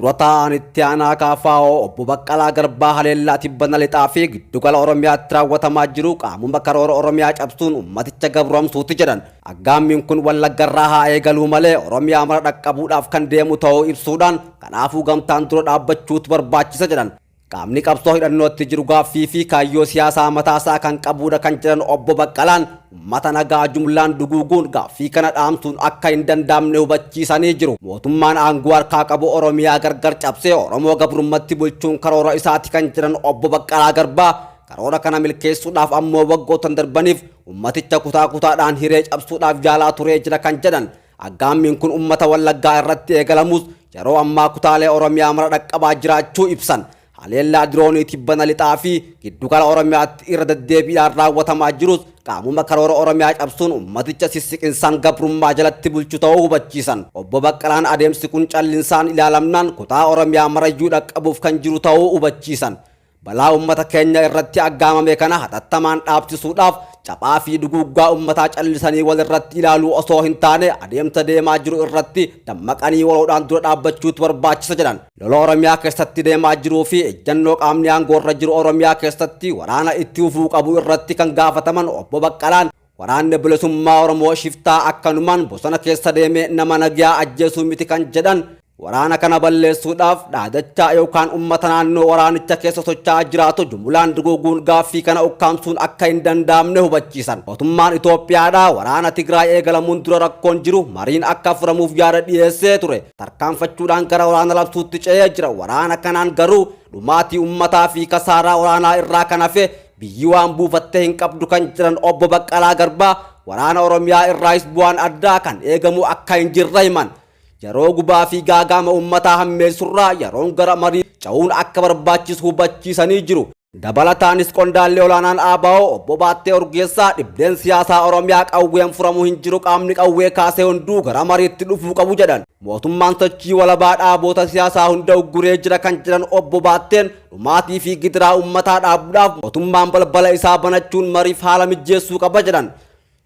Dura taa'aan itti aanaa KFO obbo Baqqalaa Garbaa haleellaa tibbana lixaa fi giddugala Oromiyaatti raawwatamaa jiru qaamuma karoora Oromiyaa cabsuun ummaticha gabroomsuuti jedhan. Aggaammiin kun Wallaggarraa haa eegaluu malee Oromiyaa mara dhaqqabuudhaaf kan deemu ta'uu ibsuudhaan kanaafuu gamtaan dura dhaabbachuutu barbaachisa jedhan. Qaamni qabsoo hidhannootti jiru gaaffii fi kaayyoo siyaasaa mataasaa kan qabuudha kan jedhan obbo Baqqalaan ummata nagaa jumlaan duguuguun gaaffii kana dhaamsuun akka hin danda'amne hubachiisanii jiru. Mootummaan aangoo harkaa qabu Oromiyaa gargar cabsee Oromoo gabrummatti bulchuun karoora isaati kan jedhan obbo Baqqalaa Garbaa karoora kana milkeessuudhaaf ammoo waggootan darbaniif ummaticha kutaa kutaadhaan hiree cabsuudhaaf yaalaa turee jira kan jedhan. Aggaammiin kun ummata Wallaggaa irratti eegalamus yeroo ammaa kutaalee Oromiyaa mara dhaqqabaa jiraachuu ibsan. Haleellaa diroonii tibbana lixaa fi giddugala Oromiyaatti irra deddeebiidhaan raawwatamaa jirus qaamuma karoora Oromiyaa cabsuun ummaticha sissiqinsaan gabrummaa jalatti bulchu ta'uu hubachiisan. Obbo Baqqalaan adeemsi kun callinsaan ilaalamnaan kutaa Oromiyaa marayyuu dhaqqabuuf kan jiru ta'uu hubachiisan. Balaa ummata keenya irratti aggaamame kana hatattamaan dhaabsisuudhaaf caphaa fi duguuggaa ummataa callisanii wal irratti ilaaluu osoo hin taane adeemsa deemaa jiru irratti dammaqanii waloodhaan dura dhaabbachuutu barbaachisa jedhan. Lola Oromiyaa keessatti deemaa jiruu fi ejjannoo qaamni aangoorra jiru Oromiyaa keessatti waraana itti fufuu qabu irratti kan gaafataman obbo Baqqalaan waraanni bilisummaa Oromoo shiftaa akkanumaan bosona keessa deemee nama nagiyaa ajjeesuu miti kan jedhan waraana kana balleessuudhaaf dhaadachaa yookaan ummata naannoo waraanicha keessa socho'aa jiraatu jumlaan duguuguun gaaffii kana ukkaamsuun akka hin danda'amne hubachiisan. Mootummaan Itoophiyaadhaa waraana Tigraay eegalamuun dura rakkoon jiru mariin akka furamuuf yaada dhiyeessee ture. Tarkaanfachuudhaan gara waraana labsuutti ce'ee jira. Waraana kanaan garuu dhumaatii ummataa fi kasaaraa waraanaa irraa kan hafe biyyi waan buufattee hin qabdu kan jedhan obbo Baqqalaa Garbaa waraana Oromiyaa irraayis bu'aan addaa kan eegamu akka hin jirre himan. Yeroo gubaa fi gaagaama ummataa hammeessurraa yeroon gara marii ce'uun akka barbaachisu hubachiisanii jiru. Dabalataanis qondaalli olaanaan ABO obbo Baattee Urgeessaa dhibdeen siyaasaa Oromiyaa qawween furamu hin jiru qaamni qawwee kaasee hunduu gara mariitti dhufuu qabu jedhan. Mootummaan sochii walabaa dhaaboota siyaasaa hunda ugguree jira kan jedhan obbo Baatteen dhumaatii fi gidiraa ummataa dhaabuudhaaf mootummaan balbala isaa banachuun mariif haala mijjeessuu qaba jedhan.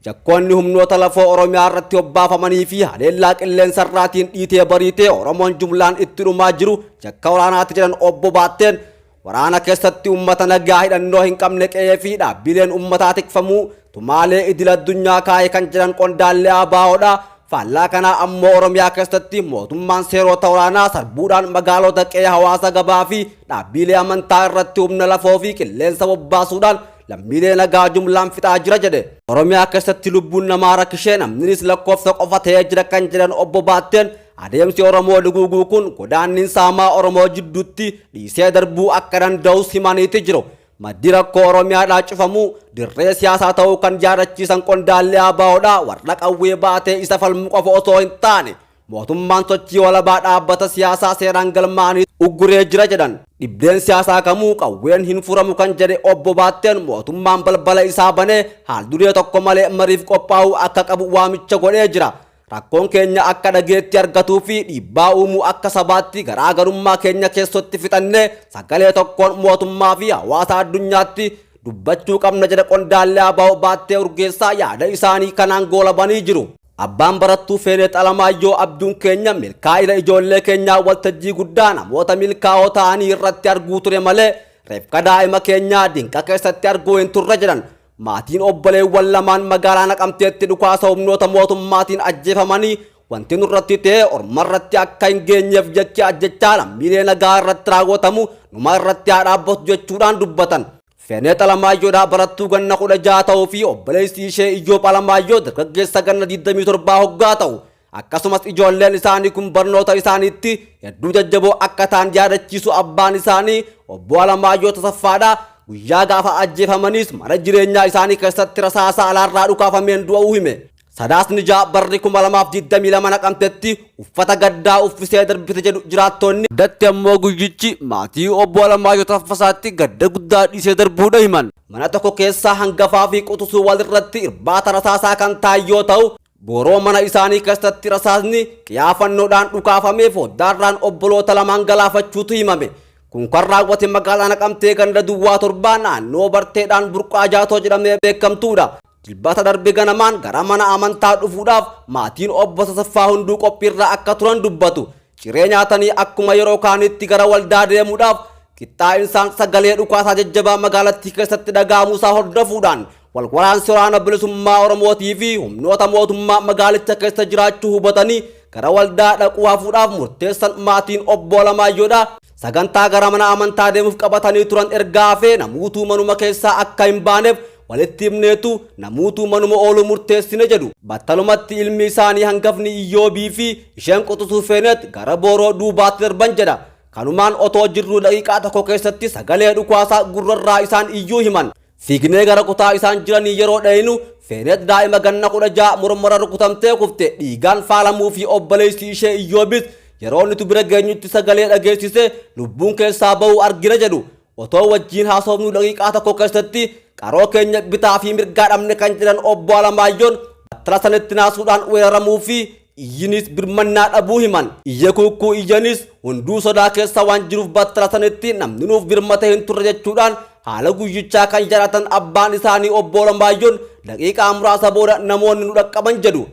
Jakkoonni humnoota lafoo Oromiyaa irratti hobbaafamanii fi haleellaa qilleensarraatiin dhiitee bariitee Oromoon jumlaan itti dhumaa jiru jakka waraanaati jedhan obbo Baatteen waraana keessatti ummata nagaa hidhannoo hin qabne qe'ee fi dhaabbileen ummataa tikfamuu tumaalee idil addunyaa kaa'e kan jedhan qondaalli ABOdha. Faallaa kanaa ammoo Oromiyaa keessatti mootummaan seerota waraanaa sarbuudhaan magaalota qe'ee hawaasa gabaa fi dhaabbilee amantaa irratti humna lafoo fi qilleensa bobbaasuudhaan lammiilee nagaa jumlaan fixaa jira jedhe. Oromiyaa keessatti lubbuun namaa rakkishee namninis lakkoofsa qofa ta'ee jira kan jedhan obbo Baatteen adeemsi Oromoo duguuguu kun godaanniin saamaa Oromoo jidduutti dhiisee darbuu akka danda'us himaniiti jiru. Maddi rakkoo Oromiyaadhaa cufamuu dirree siyaasaa ta'uu kan yaadachiisan qondaalli ABOdhaa warra qawwee baatee isa falmu qofa osoo hin taane mootummaan sochii walabaa dhaabbata siyaasaa seeraan galmaa'anii ugguree jira jedhan. Dhibdeen siyaasaa kamuu qawween hin furamu kan jedhe obbo Baatteen mootummaan balbala isaa banee haal duree tokko malee mariif qophaa'uu akka qabu waamicha godhee jira. Rakkoon keenya akka dhageetti argatuu fi dhiibbaa uumuu akka sabaatti garaagarummaa keenya keessatti fixannee sagalee tokkoon mootummaa fi hawaasa addunyaatti dubbachuu qabna jedhe qondaalli ABO Baattee Urgeessaa yaada isaanii kanaan goolabanii jiru. Abbaan barattuu Feeneet Alamaayyoo abjuun keenya milkaa'ina ijoollee keenyaa waltajjii guddaa namoota milkaa'oo ta'anii irratti arguu ture malee reefka daa'ima keenyaa dinqa keessatti arguu hin turre jedhan. Maatiin obboleewwan lamaan magaalaa Naqamteetti dhukaasa humnoota mootummaatiin ajjeefamanii wanti nurratti ta'e ormarratti akka hin geenyeef jecha ajjechaa lammiilee nagaa irratti raawwatamu numa irratti haa dhaabbatu jechuudhaan dubbatan. Feeneet Alamaayyoodhaa barattuu ganna 16 ta'uu fi obboleessi ishee Iyyoob Alamaayyoo dargaggeessa ganna 27 hoggaa ta'u. Akkasumas ijoolleen isaanii kun barnoota isaaniitti hedduu jajjaboo akka ta'an yaadachiisu abbaan isaanii obbo Alamaayyoo Tasaffaadha. Guyyaa gaafa ajjeefamaniis mana jireenyaa isaanii keessatti rasaasa alaarraa dhukaafameen du'uu hime. Sadaasni 6 barri 2022 Naqamtetti uffata gaddaa uffisee darbite jedhu jiraattonni. Addatti ammoo guyyichi maatii obbo Alamaayyoo Taffasaatti gadda guddaa dhiisee darbuudha himan. Mana tokko keessaa hangafaa fi quxisuu walirratti irbaata rasaasaa kan ta'an yoo ta'u, booroo mana isaanii keessatti rasaasni qiyaafannoodhaan dhukaafamee foddaarraan obboloota lamaan galaafachuutu himame. Kun kan raawwate magaalaa Naqamtee ganda duwwaa 7 naannoo barteedhaan burqaa jaatoo jedhamee beekamtuudha. Dilbata darbe ganamaan gara mana amantaa dhufuudhaaf maatiin obbo Tasaffaa hunduu qophiirra akka turan dubbatu. Ciree nyaatanii akkuma yeroo kaanitti gara waldaa deemuudhaaf qixxaa'insaan sagalee dhukaasaa jajjabaa magaalattii keessatti dhaga'amuusaa hordofuudhaan walwaraansi waraana bilisummaa Oromootii fi humnoota mootummaa magaalicha keessa jiraachuu hubatanii gara waldaa dhaquu hafuudhaaf murteessan maatiin obbo Alamaayyoodha. Sagantaa gara mana amantaa deemuuf qabatanii turan ergaa hafee namuutuu manuma keessaa akka hin baaneef walitti himneetu namuutuu manuma ooluu murteessine jedhu. Battalumatti ilmi isaanii hangafni Iyyoobii fi isheen quxisuu Feenet gara booroo duubaatti darban jedha. Kanumaan otoo jirruu daqiiqaa tokko keessatti sagalee dhukaasaa gurrarraa isaan iyyuu himan. Fiignee gara kutaa isaan jiranii yeroo dhayinu Feenet daa'ima ganna 16 mormara rukutamtee kufte dhiigaan faalamuu fi obboleessi ishee Iyyoobis yeroo nuti bira geenyutti sagalee dhageessise lubbuun keessaa ba'uu argina jedhu. Otoo wajjiin haasofnuu daqiiqaa tokko keessatti qaroo keenya bitaa fi mirgaa dhabne kan jedhan obbo Alamaayyoon battala sanitti naasuudhaan weeraramuu fi iyyinis birmannaa dhabuu himan. Iyya kuukkuu iyyanis hunduu sodaa keessa waan jiruuf battala sanitti namni nuuf birmate hin turre jechuudhaan haala guyyichaa kan yaadatan abbaan isaanii obbo Alamaayyoon daqiiqaa muraasa booda namoonni nu dhaqqaban jedhu.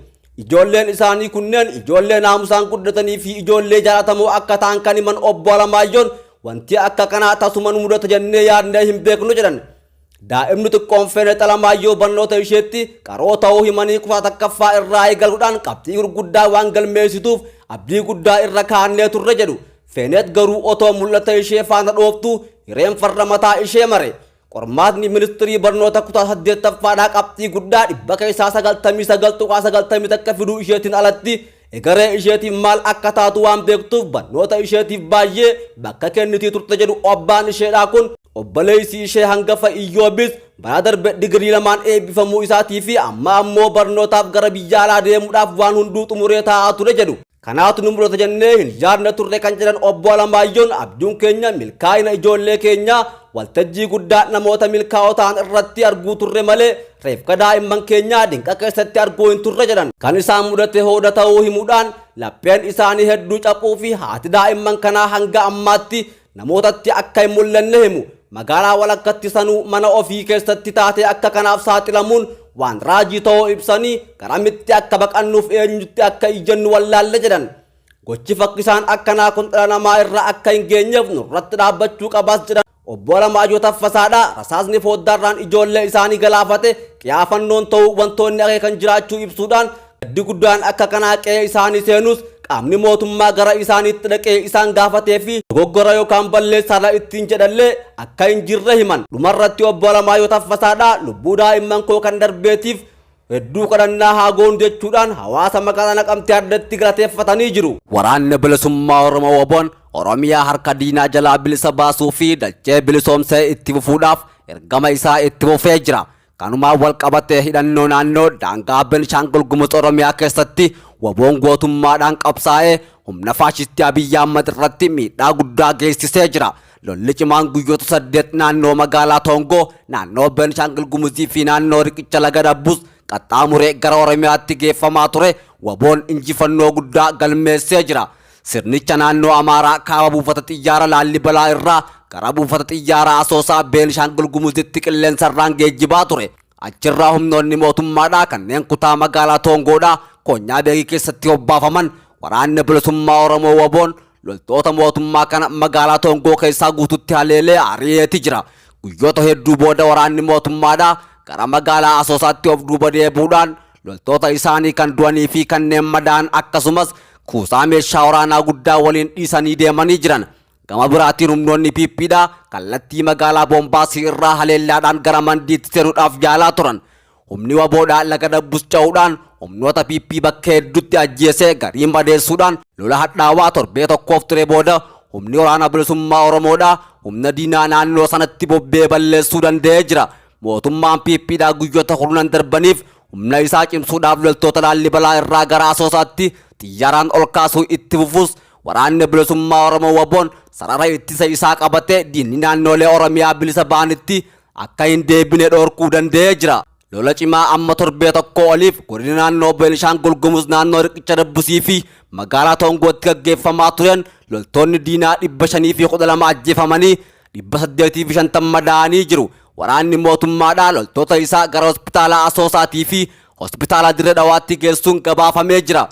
Ijoolleen isaanii kunneen ijoollee naamusaan guddatanii fi ijoollee jaalatamoo akka ta'an kan himan obbo Alamaayyoon wanti akka kanaa tasuma nu mudata jennee yaadnee hin beeknu jedhan. Daa'imni xiqqoon Feenet Alamaayyoo barnoota isheetti qaroo ta'uu himanii kutaa takkaffaa irraa eegaluudhaan qabxii gurguddaa waan galmeessituuf abdii guddaa irra kaa'annee turre jedhu. Feenet garuu otoo mul'ata ishee faana dhooftu hireen farra mataa ishee mare. Qormaatni ministirii barnoota kutaa 8ffaadhaa qabxii guddaa dhibba keessaa 99.91 fiduu isheetiin alatti egeree isheetiif maal akka taatu waan beektuuf barnoota isheetiif baay'ee bakka kennitii turte jedhu abbaan isheedhaa kun. Obboleessi ishee hangafa Iyyoobis bara darbe digirii lamaan eebbifamuu isaatii fi amma ammoo barnootaaf gara biyya alaa deemuudhaaf waan hunduu xumuree taa'aa ture jedhu. Kanaatu nu mudata jennee hin yaadne turre kan jedhan obbo Alamaayyoon abjuun keenya milkaa'ina ijoollee keenyaa waltajjii guddaa namoota milkaa'oo ta'an irratti arguu turre malee reefka daa'imman keenyaa dinqa keessatti arguu hin turre jedhan. Kan isaan mudate hooda ta'uu himuudhaan lapheen isaanii hedduu caphuu fi haati daa'imman kanaa hanga ammaatti namootatti akka hin mul'anne himu. Magaalaa walakkatti sanuu mana ofii keessatti taatee akka kanaaf saaxilamuun waan raajii ta'uu ibsanii garamitti akka baqannuuf eenyutti akka iyyannu wallaalle jedhan. Gochi fakkisaan akkanaa kun dhala namaa irra akka hin geenyeef nurratti dhaabbachuu qabaas jedhan. Obbo Alamaayyoo Taffasaadha rasaasni fooddaarraan ijoollee isaanii galaafate qiyaafannoon ta'uu wantoonni akeekan jiraachuu ibsuudhaan gaddi guddaan akka kanaa qe'ee isaanii seenus qaamni mootummaa gara isaaniitti dhaqee isaan gaafatee fi dogoggora yookaan balleessaadha ittiin jedhallee akka hin jirre himan. Dhumarratti obbo Alamaayyoo Taffasaadha lubbuu daa'imman koo kan darbeetiif hedduu kadhannaa haa goonu jechuudhaan hawaasa magaalaa Naqamtee addatti galateeffatanii jiru. Waraanni bilisummaa Oromoo WBOn Oromiyaa harka diinaa jalaa bilisa baasuu fi dachee bilisoomsee itti fufuudhaaf ergama isaa itti fufee jira. Kanumaan wal qabatee hidhannoo naannoo daangaa Benishaangul Gumuz Oromiyaa keessatti WBOn gootummaadhaan qabsaa'ee humna faashistii Abiyyi Ahmad irratti miidhaa guddaa geessisee jira. Lolli cimaan guyyoota 8 naannoo magaalaa Toongoo, naannoo Benishaangul Gumuzii fi naannoo riqicha laga Dabbus qaxxaamuree gara Oromiyaatti geeffamaa ture WBOn injifannoo guddaa galmeessee jira. Sirnicha naannoo Amaaraa kaaba buufata xiyyaara Laallibalaa irraa gara buufata xiyyaara Asoosaa Beenishaangul Gumuzitti qilleensarraan geejjibaa ture. Achirraa humnoonni mootummaadhaa kanneen kutaa magaalaa Toongoodhaa Koonyaa Beegii keessatti hobbaafaman waraanni bilisummaa Oromoo WBOn loltoota mootummaa kana magaalaa Toongoo keessaa guututti haleelee ari'eeti jira. Guyyoota hedduu booda waraanni mootummaadhaa gara magaalaa Asoosaatti of duuba deebi'uudhaan loltoota isaanii kan du'anii fi kanneen madaa'an akkasumas kuusaa meeshaa waraanaa guddaa waliin dhiisanii deemanii jiran. Gama biraatiin humnoonni PPdha kallattii magaalaa Boombaasii irraa haleellaadhaan gara Mandiitti seenuudhaaf yaalaa turan. Humni WBOdhaa laga Dabbus ce'uudhaan humnoota PP bakka hedduutti ajjeesee garii madeessuudhaan lola hadhaawaa torbee tokkoof ture booda humni waraana bilisummaa Oromoodhaa humna diinaa naannoo sanatti bobbee balleessuu danda'ee jira. Mootummaan PPdhaa guyyoota kurnan darbaniif humna isaa cimsuudhaaf loltoota Laallibalaa irraa gara Asoosaatti xiyyaaraan ol kaasuu itti fufus waraanni bilisummaa Oromoo WBOn sarara ittisa isaa qabatee diinni naannoolee Oromiyaa bilisa ba'anitti akka hin deebine dhorkuu danda'ee jira. Lola cimaa amma torbee tokko oliif godina naannoo Beenishaangul Gumuz naannoo riqicha Dabbusii fi magaalaa Toongootti gaggeeffamaa tureen loltoonni diinaa 512 ajjeefamanii 850 madaa'anii jiru. Waraanni mootummaadhaa loltoota isaa gara hospitaala Asoosaatii fi hospitaala Dirree Dhawaatti geessuun gabaafamee jira.